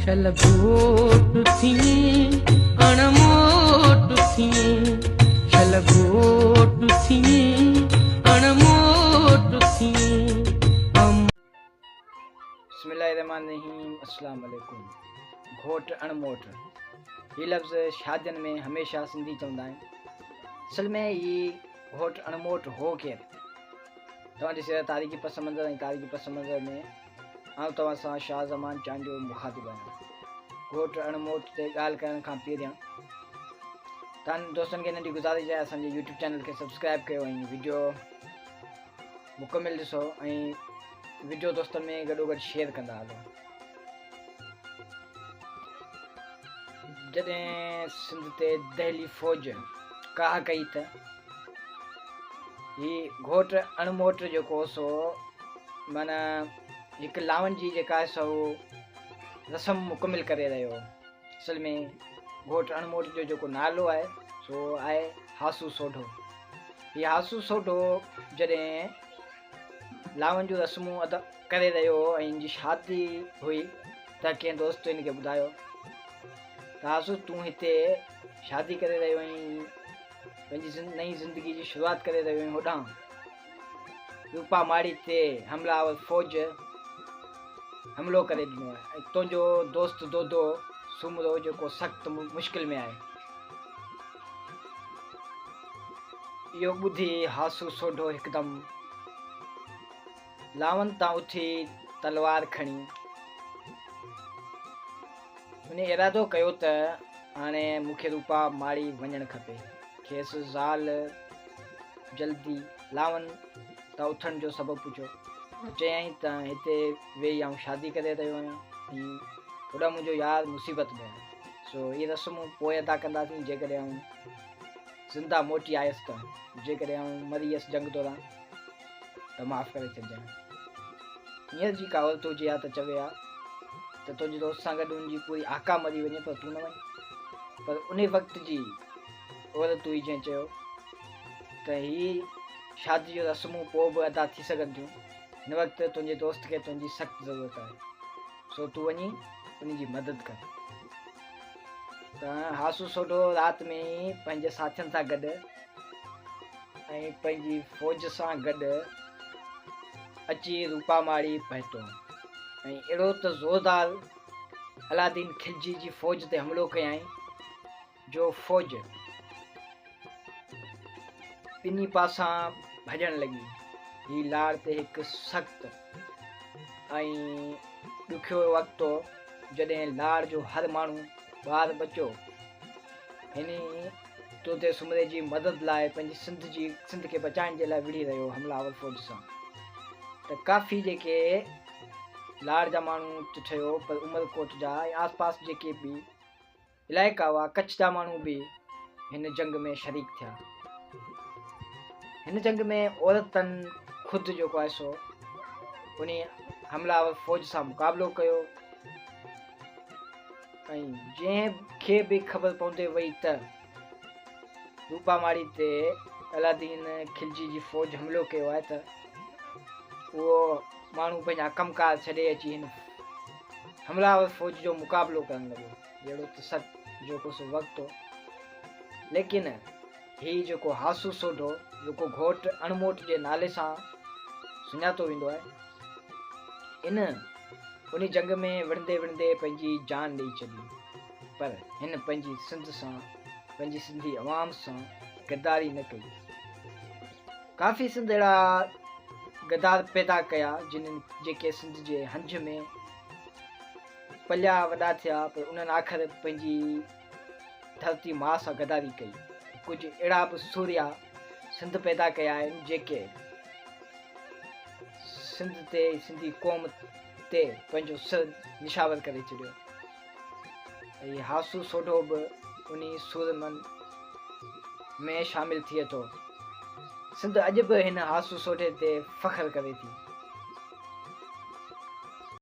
شل گهوٽ ٿئين اڻموٽ ٿئين، شل گهوٽ ٿئين اڻموٽ ٿئين. بسم الله الرحمٰن الرحيم السلام عليڪم گهوٽ اڻموٽ هي لفظ شادين ۾ هميشه سنڌي چوندا آهن اصل ۾ هي گهوٽ اڻموٽ هو ڪير توهان ڏسي رهيا تاريخي پس منظر ۽ تاريخي پس منظر ۾ آئون توهان سان شاهه زمان چانڊيو مخاطب آهيان. گهوٽ اڻ موٽ تي ڳالهه ڪرڻ کان پهريان توهان دوستن کي ننڍي گذارش آهي اسان جي يوٽيوب چينل کي سبسڪرائب ڪيو ۽ ويڊيو مڪمل ڏسو ۽ ويڊيو دوستن ۾ گڏو گڏ شيئر ڪندا هلو. جڏهن سنڌ تي دهلي فوج ڪاهه ڪئي ته هي گهوٽ اڻموٽ جيڪو سو معنيٰ هڪ لاون جي جيڪا آهي سو رسم مڪمل ڪري رهيو هو. اصل ۾ گهوٽ اڻموٽ جو جيڪو نالو آهي سو آهي هاسو سوڍو. هي هاسو سوڍو جڏهن لاون جون رسمون ادا ڪري رهيو هو ۽ هن جي شادي هئي ته ڪنهن دوست هن کي ٻڌايو ته هاسو تون هتي شادي ڪري رهيو آهين پنهنجي نئين زندگي جي شروعات ڪري رهيو آهين هوڏانهن روپا ماڙي تي حمله آور فوج حملو ڪري ڏنو آهي ۽ تنهنجو دوست دودو سومرو جيڪو سخت مشڪل ۾ آهي. اهو ٻڌي هاسو سوڍو هڪدم لاون تان اٿي تلوار کڻي ان ارادو ڪيو ته هاڻي مون کي روپا ماڙي وڃڻ کپي. کيس زال جلدي لاون تان اٿڻ جو سبب پڇيو ته چيائين ته هتي ويهي آئون شادي ڪري رهيو آهيان ۽ هوڏانهن منهنجو يار مصيبت ۾ آهي سو اهي رسمون پوء ادا ڪنداسين جيڪڏهن آئون زنده موٽي آيس ته جيڪڏهن آئون مري ويس جنگ دوران ته معاف ڪري ڇڏجانء. هينئر جي ڪا عورت هجي ها ته چوي ها ته تنهنجي دوست سان گڏ هن جي پوري آڪا مري وڃي پر تون نه وڃ. پر انهي وقت جي عورت هئي جنهن چيو ته هي شادي جون رسمون پوء به ادا ٿي سگهن ٿيون. هن وقت تنهنجي دوست کي تنهنجي سخت ضرورت آهي. سو تون وڃي ان جي مدد ڪر. ته هاسو سوڍو رات ۾ ئي پنهنجي ساٿين سان گڏ ۽ پنهنجي فوج سان گڏ اچي روپاماڙي پهتو ۽ اهڙو ته زوردار علاءالدين خلجي جي فوج تي حملو ڪيائين جو فوج ٻنهي پاسان ڀڄڻ لڳي. هي لاڙ تي هڪ سخت ۽ ڏکيو وقت هو، جڏهن لاڙ جو هر ماڻهو، ٻار ٻچو هن طوطي سومري جي مدد لاء پنهنجي سنڌ جي سنڌ کي بچائڻ جي لاء وڙهي رهيو هو حمله آور فوج سان ته ڪافي جيڪي لاڙ جا ماڻهو ته ٺهيو پر عمرڪوٽ جا ۽ آس پاس جيڪي به علائقا هئا ڪڇ جا ماڻهو به هن جنگ ۾ شريڪ ٿيا. هن جنگ ۾ عورتن خود جيڪو آهي سو انهي حمله آور فوج سان مقابلو ڪيو ۽ جنهن کي به خبر پوندي وئي ته روپاماڙي تي علاءالدين خلجي جي فوج حملو ڪيو آهي ته اهو ماڻهو پنهنجا ڪم ڪار ڇڏي اچي هن حمله آور فوج جو مقابلو ڪرڻ لڳو. جهڙو ته سخت جيڪو سو وقت هو. ليڪن هي جيڪو هاسو سوڍو جيڪو گهوٽ اڻموٽ جي نالي سان سڃاتو ويندو آهي، ان انهي جنگ ۾ وڙهندي وڙهندي پنهنجي جان ڏئي ڇڏي. پر هن پنهنجي سنڌ سان، پنهنجي سنڌي عوام سان غداري نه ڪئي. ڪافي سنڌ اهڙا غدار پيدا ڪيا جن جيڪي سنڌ جي هنج ۾ پليا وڏا ٿيا پر انهن آخر پنهنجي ڌرتي ماء سان غداري ڪئي. ڪجهه اهڙا به سورهيا سنڌ پيدا ڪيا آهن جيڪي سنڌ تي سنڌي قوم تي پنهنجو سر نشاور ڪري ڇڏيو. ۽ هاسو سوڍو به انهي سورمن ۾ شامل ٿئي ٿو. سنڌ اڄ به هن هاسو سوڍي تي فخر ڪري ٿي.